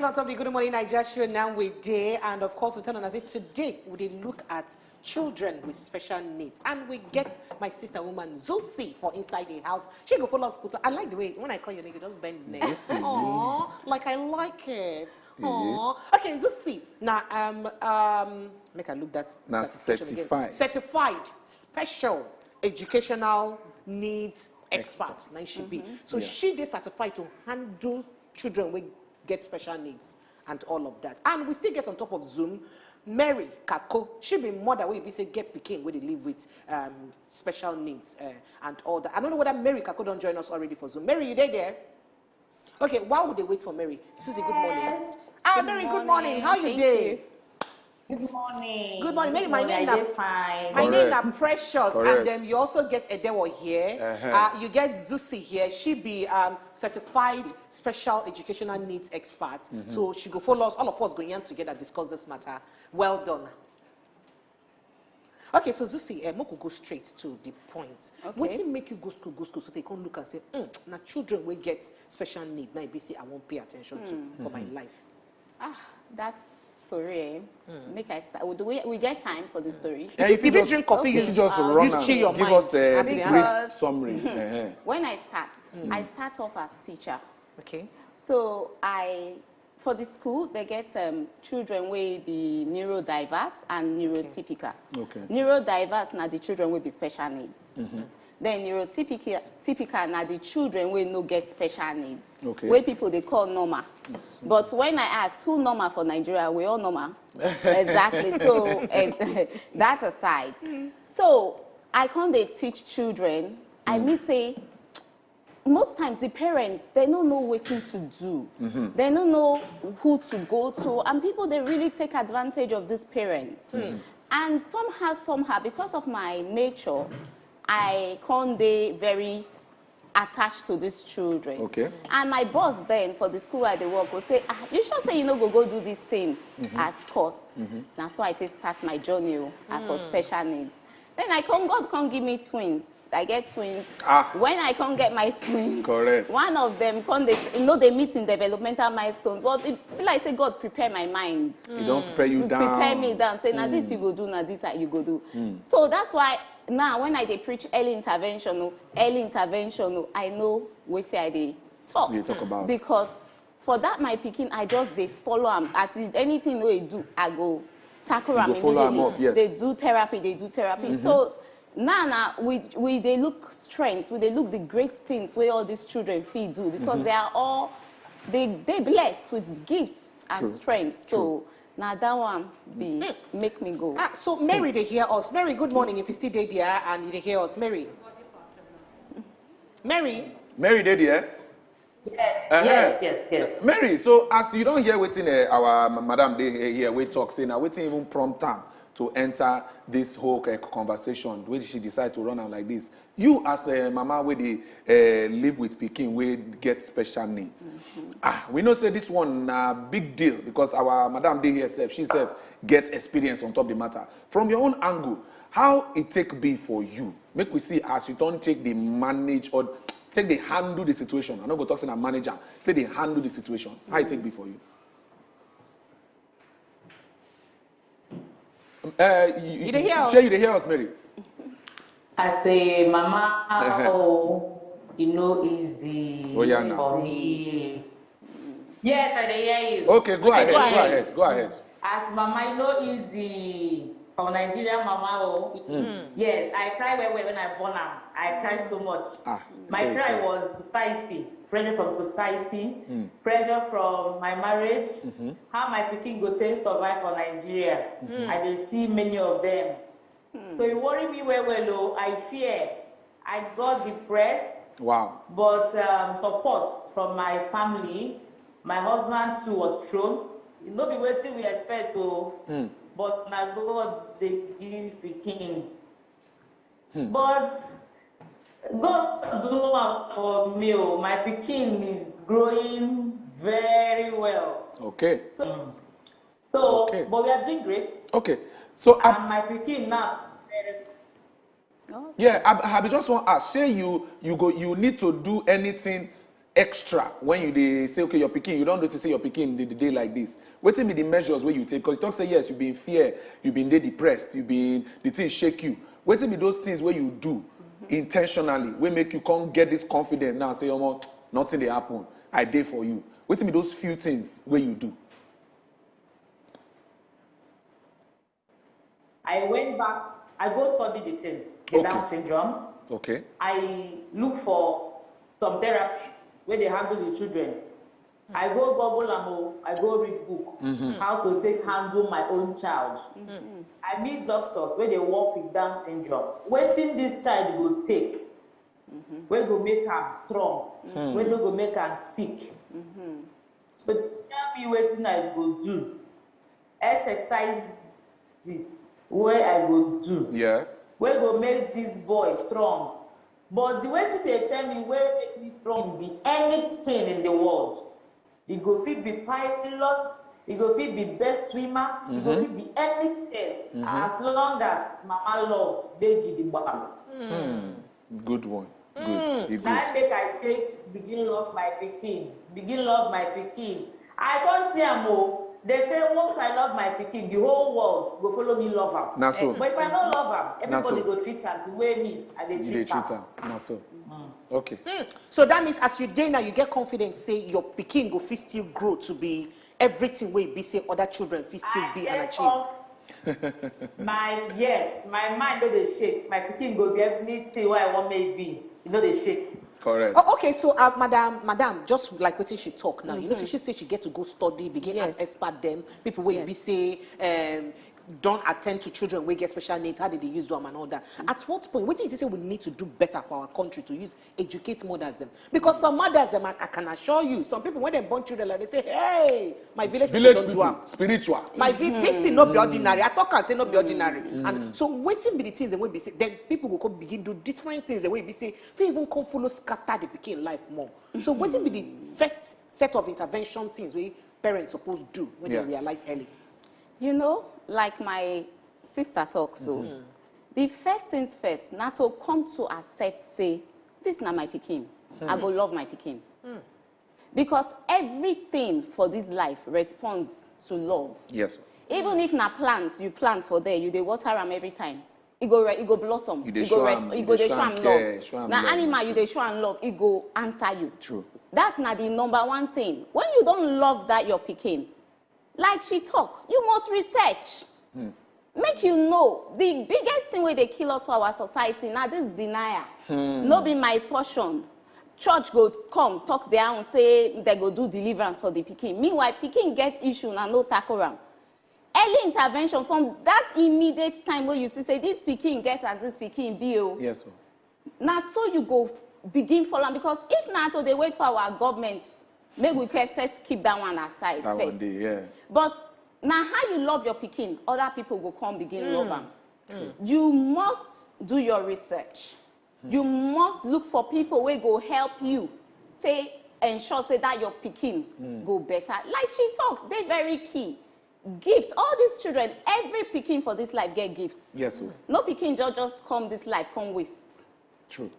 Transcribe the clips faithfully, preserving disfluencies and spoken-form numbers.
On top of the Good Morning Naija show now we dey, and of course we tell una say today we dey look at children with special needs, and we get my sister woman Zusi for inside the house. She go follow us put. I like the way when I call your name, you just bend the neck. Zusi. Aww, like I like it. Aww. Okay, Zusi. Now, um, um, make I look that Na certification again. certified. Certified special educational needs expert. Expert. Now she be. So she dey certified to handle children wey get special needs and all of that. And we still get on top of Zoom Mary Kako. She be mother wey be say get pikin wey dey live with um, special needs uh, and all that. I don't know whether Mary Kako don join us already for Zoom. Mary, you dey there? Okay, while we dey wait for Mary, Susie, good morning. Ah, Mary, good morning. How you Thank dey? you. Good morning. Good morning, Mary. My name I na dey fine. My name na Correct. Precious, Correct. and then you also get Edewo here. Uh-huh. Uh, you get Zusi here. She be um, certified special educational needs expert. So she go follow us. All of us go yarn together, discuss this matter. Well done. Okay, so Zusi, uh, make we go straight to the point. Okay. Wetin make you go school, go school, so they come look and say, mm, na children wey get special need, na e be say I wan pay attention to for my life. Ah, that story. Eh? Make I start. We, we get time for the story. Yeah, If you just- fit drink coffee, if use- you just uh, run use am, chill your give mind us a as we brief answer. Summary. Uh-huh. When I start, I start off as teacher. Okay. So I, for the school, they get um, children wey be neurodiverse and neurotypical. Okay. Neurodiverse na the children wey be special needs. Then neurotypical typical na the children wey no get special needs. Okay. Wey people dey call normal. But when I ask who normal for Nigeria, we all normal. Exactly. So eh, that aside, so I come dey teach children. I mean say most times the parents, they don't know wetin to do. They don't know who to go to, and people, they really take advantage of these parents. And somehow, somehow, because of my nature, I come dey very attached to these children. Okay. And my boss then for the school where I dey work go say, ah, you sure say you no go go do this thing as course? Na so I take start my journey o, as for special needs. Then I come, God come give me twins. I get twins. Ah. When I come get my twins, Correct. One of them come dey, you know, they meet in developmental milestones, but it be like say God prepare my mind. You don't prepare you You down. Prepare me down. Say, now this you go do, now this you go do. So that's why now when I dey preach early intervention, oh, early intervention, oh, I know wetin I dey talk. You talk about. Because for that my pikin, I just dey follow am. As in anything wey e do, I go tackle You am go follow am immediately. Up, yes. They do therapy, they do therapy. So now, now we we dey look strengths, we dey look the great things wey all these children fit do because they are all they they blessed with gifts and True. Strengths. So now that one be make me go. Ah, so Mary, they hear us. Mary, good morning. If you still dey there and you dey hear us, Mary. Mary. Mary dey there? Yes, Uh-huh. yes, yes, yes. Mary, so as you don hear wetin uh, our ma- madam dey uh, here wey talk say na wetin even prompt am to enter this whole uh, conversation wey she decide to run am like this. You as a mama wey dey uh, live with pikin wey get special needs, ah, we know say this one na big deal because our madam dey here sef, she sef get experience on top the matter. From your own angle, how e take be for you? Make we see as you don take dey manage or take dey handle the situation. I no go talk say na manage am. Take dey handle the situation. How e take be for you? Uh, you, You dey hear us? Shey you dey hear us, Mary? As a mama, Uh-huh. oh, e no easy Oh, yeah, now. for me. Yes, I dey hear you. Okay, go ahead, go ahead. ahead, go ahead. As mama, e no easy for Nigerian mama, oh. Yes, I cry well well when I born am. I cry so much. Ah, My sorry, cry sorry. Was society, pressure from society, pressure from my marriage, how my pikin go take survive for Nigeria. I dey see many of them. So e worry me well well o. I fear. I got depressed. Wow. But um, support from my family. My husband too was thrown. E no be wetin we expect o. But na God dey give pikin. But God do am for me o. My pikin is growing very well. Okay. So, so Okay. But we are doing great. Okay. So I, And my pikin now, very Oh, yeah, I, I be just want ask. Say you you go you need to do anything extra when you dey say, okay, your pikin, you don notice say your pikin dey dey like this? Wetin be the measures wey you take? Because you talk say, yes, you been fear, you been dey depressed, you been, the thing shake you. Wetin be those things wey you do intentionally wey make you come get this confidence now, say, omo, nothing dey happen, I dey for you? Wetin be those few things wey you do? I went back, I go study the thing, the Okay. Down syndrome. Okay. I look for some therapists where they handle the children. I go Google am o, I go read book, how to take handle my own child. I meet doctors where they work with Down syndrome. Wetin this child go take, wey go make am strong, wey no go make am sick. So they tell me wetin I go do, exercises wey I go do, Yeah. wey go make this boy strong. But the wetin they tell me wey make me strong be anything in the world. E go fit be pilot, e go fit be best swimmer, e go fit be anything, as long as mama love dey gidigba. Good one. Good. E Na good. Make I take begin love my pikin, begin love my pikin. I come see am o. They say once I love my pikin, the whole world go follow me love am. Na so. But if I no love am, Na everybody so. Go treat am the way me I dey You dey treat treat am. Am. Na so. Okay. So that means as you dey now, you get confidence say your pikin go fit still grow to be everything wey be say other children fit still I be and get achieve. Off. My yes, my mind no dey shake. My pikin go be anything wey I want make e be. E no dey shake. Correct. Oh, okay, so uh, madam, madam, just like wetin she talk now, you know, she, she say she get to go study, begin Yes. Ask expert them, people wey Yes. Be say um, don't attend to children wey get special needs, how they dey use them and all that. At what point, wetin you think say we need to do better for our country to use educate mothers them? Because some mothers them, I, I can assure you, some people when they born children like they say, hey, my village, Village people don't do people, am. Spiritual. My vi- this thing no be ordinary. I talk and say no be ordinary. And so wetin be the things that wey be say then people go come begin do different things that wey be say fit even come follow scatter the pikin life more. So wetin be the first set of intervention things wey parents suppose do when Yeah. They realize early? You know, like my sister talk so, the first things first, na to come to accept say, this na my pikin. I go love my pikin. Because everything for this life responds to love. Yes. Even if na plants you plant for there, you dey water am every time. E go re- e go blossom. You dey E go show res- am- e you go dey dey show show am am care, love. show am Na love, animal na you true. Dey show am love, e go answer you. True. That's na the number one thing. When you don love that your pikin, like she talk, you must research. Make you know the biggest thing wey dey kill us for our society na this denial. No be my portion. Church go come talk their own say they go do deliverance for the pikin. Meanwhile, pikin get issue na no tackle am. Early intervention from that immediate time wey you see say this pikin get as this pikin be o. Yes. Sir. Na so you go begin follow am, because if na to dey wait for our government make we keep first keep that one aside That first. One day, yeah. But na how you love your pikin, other people go come begin love am. You must do your research. You must look for people wey go help you stay ensure say that your pikin go better. Like she talk, dey very key. Gift, all these children, every pikin for this life get gifts. Yes. Sir. No pikin just just come this life come waste. True.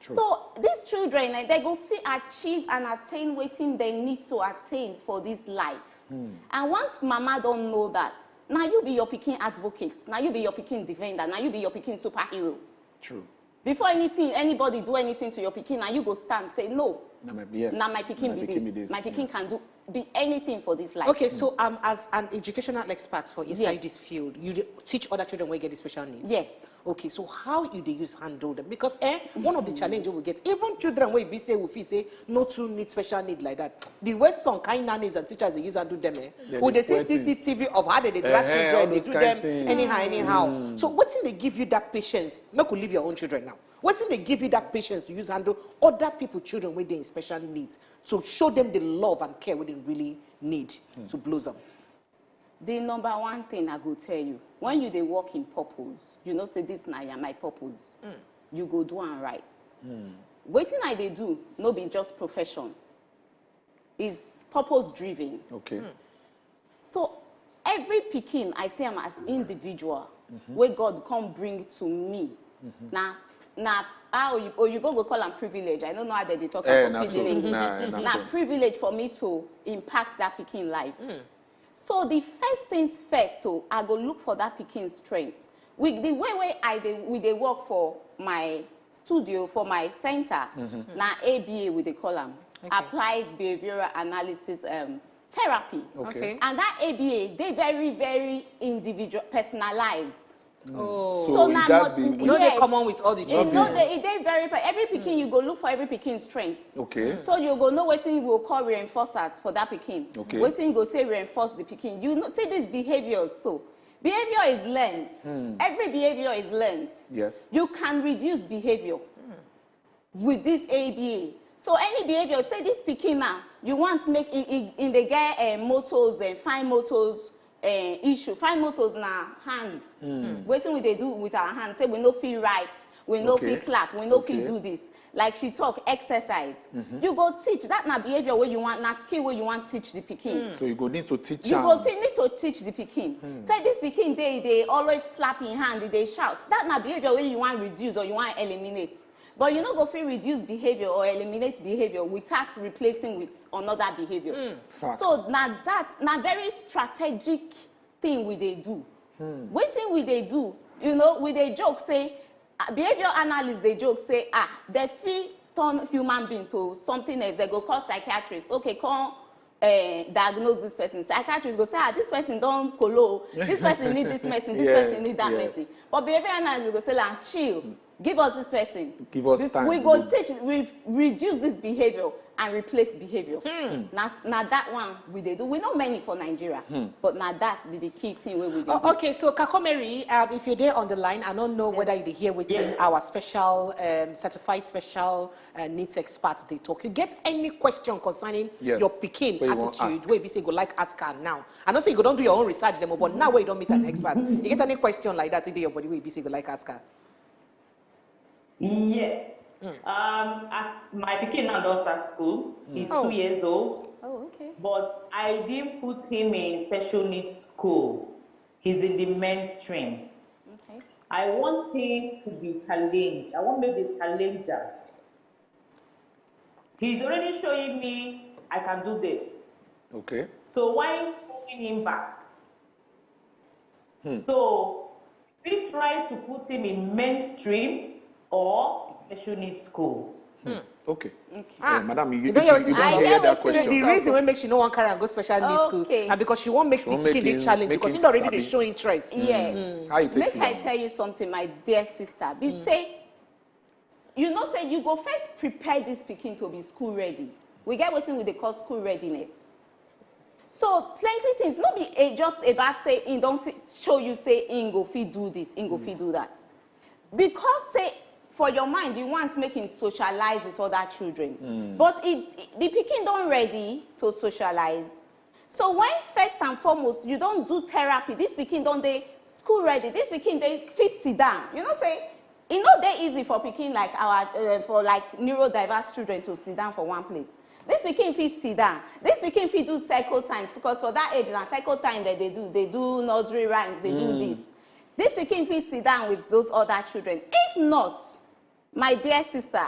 True. So these children, eh, they go fit achieve and attain wetin they need to attain for this life. And once mama don know that, na you be your pikin advocate, na you be your pikin defender, na you be your pikin superhero. True. Before anything, anybody do anything to your pikin, na you go stand say no. Na my yes. Na my pikin be this. My pikin can do be anything for this life. Okay, so um, as an educational expert for inside Yes. This field, you dey teach other children wey get the special needs. Yes. Okay, so how you dey use handle them? Because eh, one of the challenge we get, even children wey be say we feel say no too need special need like that. The way some kind nannies and teachers dey use handle them, eh, They we dey dey see spoil things. C C T V of how they dey drag Eh, eh, children, all they those do kind them things. Anyhow, anyhow. So wetin dey give you that patience? Make we leave your own children now. Wetin dey give you that patience to use handle other people children wey dey in special needs to show them the love and care wey they really need to blossom? The number one thing I go tell you, when you dey work in purpose, you know say this na ya my purpose. You go do am right. Wetin I dey do no be just profession. Is purpose driven. Okay. So every pikin I see am as individual wey God come bring to me. Na na how Oyibo, Oyibo go call am privilege. I don't know how they dey talk eh, about privilege. Nah, nah, na so. Privilege for me to impact that pikin life. Mm. So the first things first, oh, I go look for that pikin strength. With the way way I dey, we dey work for my studio, for my center, mm-hmm. Na A B A we dey call am, okay. Applied Behavioral Analysis um, Therapy. Okay. Okay. And that A B A dey very, very individual, personalized. Oh. So, so now, it does be, you know, yes, they come on with all the children. No, they, it dey very, every pikin, you go look for every pikin strength. Okay. So you go know wetin you go call reinforcers for that pikin. Okay. Wetin you go say reinforce the pikin. You know, see these behaviors. So behavior is learned. Hmm. Every behavior is learned. Yes. You can reduce behavior with this A B A. So any behavior, say this pikin now, you want make in, in, in the guy uh, motors and fine motors uh, issue. Fine motors na hand. Mm. Wetin we dey do with our hand? Say we no fit write, we no okay. Fit clap, we no okay. Fit do this. Like she talk, exercise. Mm-hmm. You go teach. That na behavior where you want, na skill where you want teach the pikin. Mm. So you go need to teach. You go need to teach the pikin. Mm. Say this pikin dey dey always flap in hand, they shout. That na behavior where you want reduce or you want eliminate. But you no go fit reduce behavior or eliminate behavior without replacing with another behavior. Mm. Fact. So na that na very strategic thing we dey do. Hmm. Wetin we dey do, you know, we dey joke say uh, behavior analysts dey joke say ah, they fit turn human being to something else. They go call psychiatrist. Okay, come uh, diagnose this person. Psychiatrist go say ah, this person don kolo. This person need this medicine. This yes, person need that yes. Medicine. But behavior analyst go say like chill. Give us this person. Give us time. We go teach, we reduce this behavior and replace behavior. Hmm. Na, na that one we dey do. We know many for Nigeria, hmm. But na that be the key thing wey we dey oh, do. Okay, so Kakomeri, um, if you're there on the line, I don't know whether you dey hear wetin yes. Our special, um, certified special uh, needs expert dey talk. You get any question concerning yes. Your pikin attitude wey be say you go like ask her now? I know say you go don do your own research dem, but now wey you don meet an expert, you get any question like that wey dey your body wey be say you go like ask her? Yes. Mm. Um, as my pikin now don start school, mm. He's oh. Two years old. Oh, okay. But I didn't put him in special needs school. He's in the mainstream. Okay. I want him to be challenged. I want to be the challenger. He's already showing me I can do this. Okay. So why holding him back? Hmm. So we try to put him in mainstream or special needs school. Hmm. Okay. Okay. Ah, uh, madam, you, you, you, you don't hear that question. The reason why make she no wan carry am go special needs school okay. Na because she wan make she the pikin dey challenge because he already dey show interest. Yes. Mm. How you take make I tell you something, my dear sister. Be mm. Say you know say you go first prepare this pikin to be school ready. We get wetin we dey call school readiness. So plenty things no be a, just about say im don show you say im go fit do this, im go fit do that. Because say for your mind you want make im socialize with other children, but e, the pikin don ready to socialize. So when first and foremost you don do therapy, this pikin don dey school ready, this pikin dey fit sit down. You know say e no dey easy for pikin like our uh, for like neurodiverse children to sit down for one place. This pikin fit sit down. This pikin fit do circle time because for that age na circle time dem dey do. They do nursery rhymes. They mm. Do this. This pikin fit sit down with those other children. If not, my dear sister,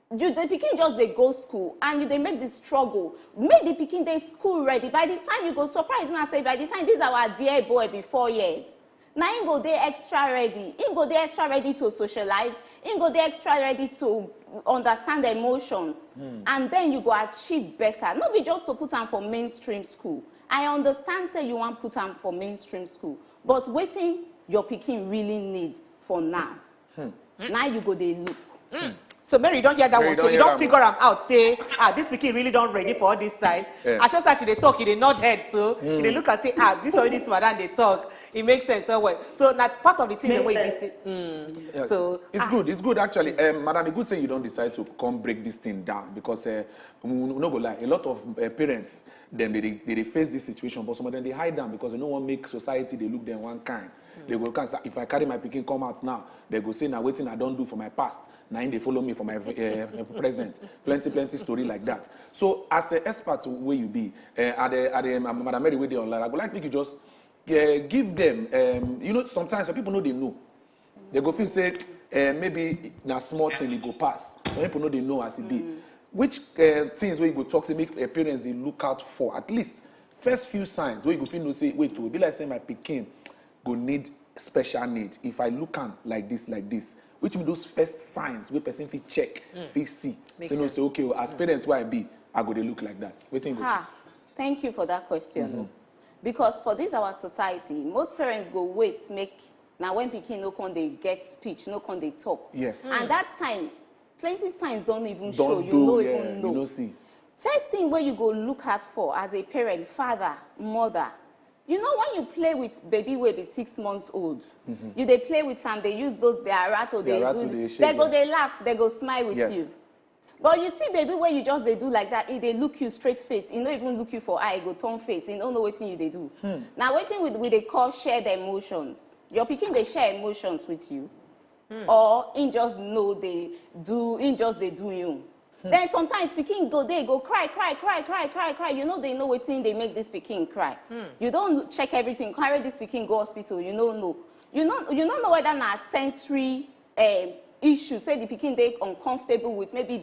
you the pikin just dey go school and you dey make the struggle make the pikin dey school ready. By the time you go surprise una say by the time this our dear boy be four years, na im go dey extra ready, im go dey extra ready to socialize, im go dey extra ready to understand emotions, mm. And then you go achieve better. No be just to put am for mainstream school. I understand say you wan put am for mainstream school, but wetin your pikin really need for now? Hmm. Now you go dey look. Hmm. So Mary don hear that Mary one, so you don figure am out. Say, ah, this pikin really don ready for all this side. Yeah. As just as she dey talk, e dey nod head, so mm. E dey look and say, ah, this all this madam dey talk. It makes sense so well. So na part of the thing wey be say, mm. Yeah. So it's ah. Good. It's good actually, um, madam. E good say you don decide to come break this thing down because uh, we no go lie, a lot of uh, parents dem dey dey face this situation, but some of them dey hide down because they no wan make society dey look them one kind. They go come say, if I carry my pikin come out now, they go say na wetin I don do for my past, na im dey follow me for my uh, present. Plenty, plenty story like that. So as an expert wey you be, uh, at the, at the, um, Madam Mary wey dey online, I go like make you just uh, give them, um, you know, sometimes some people no dey know. They go feel say, eh, maybe na small thing e go pass. Some people no dey know as e be. Which, eh, things wey you go talk say make, eh, parents dey look out for? At least first few signs wey you go fit know say, wait, oh, e be like say my pikin go need special need if I look am like this, like this. Which mean those first signs wey person fit check, fit see. Say no, say, okay, oh, as parents wey I be, I go dey look like that. Wetin you go do? Ah, thank you for that question. Oh. Because for this our society, most parents go wait make na when pikin no come dey get speech, no come dey talk. Yes. And that time, plenty signs don even Don show, you do, no yeah, even know. You no see. First thing wey you go look out for as a parent, father, mother, you know when you play with baby wey be six months old, you dey play with am, dey use those their rattle, Their dey rattle do, dey shake, they go yeah. Dey laugh, they go smile with Yes. You. But you see baby wey you just dey do like that, e dey look you straight face, e no even look you for eye, e go turn face, e no know wetin you dey do. Now wetin we, we dey call shared emotions. Your pikin dey share emotions with you, or im just know dey do, im just dey do you. Then sometimes pikin go dey go cry, cry, cry, cry, cry, cry. You no dey know wetin dey make this pikin cry. You don check everything, carry this pikin go hospital, you no know. You no, you no know whether na sensory, um, issue, say the pikin dey uncomfortable with maybe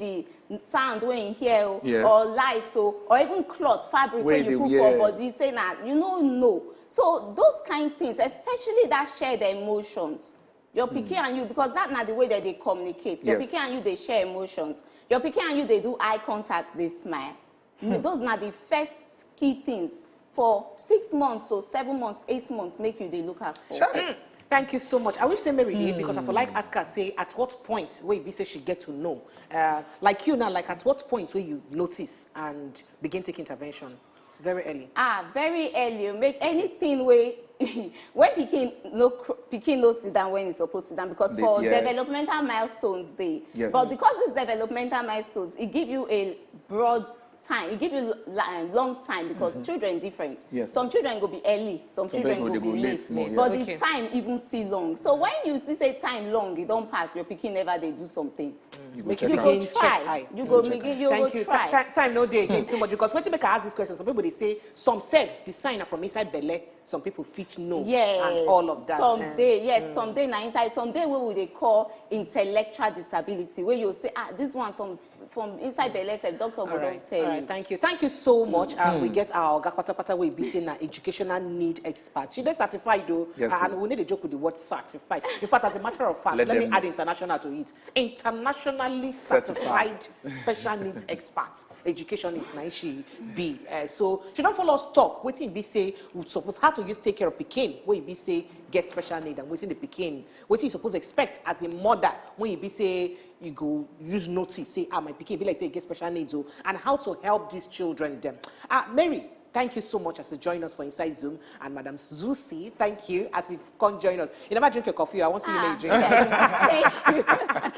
the sound wey e hear, oh, Yes. Or light, oh, or even cloth, fabric Wey wey you dey put wear. For body, say na, you no know. So those kind things, especially that shared emotions, your pikin and you, because that na the way that they communicate. Your Yes. Pikin and you, they share emotions. Your pikin and you, they do eye contact, they smile. Those na the first key things for six months, so seven months, eight months, make you dey look out for. Chai. Thank you so much. I wish say Mary dey, because I for like ask her say at what point wey e be say she get to know. Uh, like you now, like at what point wey you notice and begin take intervention? Very early. Ah, very early. Make anything wey when pikin no cr- pikin no sit down when e suppose sit down, because The- for yes. Developmental milestones dey. Yes. But because these developmental milestones, e give you a broad time. E give you l- li- long time because children different. Yes. Some children go be early. Some, Some children people go dey be go late. late small, But yeah. the Okay. Time even still long. So when you see say time long, e don pass. Your pikin never dey do something. You go Make check you You am. go begin check try. Eye. You go Check begin. am. You Thank go you. Try. Ti- ti- time no dey again too much, because wetin make I ask this question, some people dey say some self the sign na from inside belle. Some people fit know Yes. and all of that. Some eh. Day, yes, some day na inside. Some day wey we dey call intellectual disability, wey you say, ah, this one, some from inside belle sef, doctor go All don right, tell all right, you. Thank you, thank you so much. Uh, we get our oga patapata wey be say na educational need expert. She dey certified though, Yes, and ma'am. We need to joke with the word certified. In fact, as a matter of fact, Let let, me them add know. International to it. Internationally Certified. Certified special needs expert. Education is na she be. Uh, so she don follow us talk wetin be say we suppose, how to use take care of pikin wey be say get special need, and wetin the pikin, wetin you suppose expect as a mother when you be say you go use notice say, ah, my pikin be like say e get special needs, oh, and how to help these children dem. Ah, Mary, thank you so much as you join us for inside Zoom, and Madam Zusi, thank you as you come join us. You never drink your coffee, I won't see you make you drink. Thank you.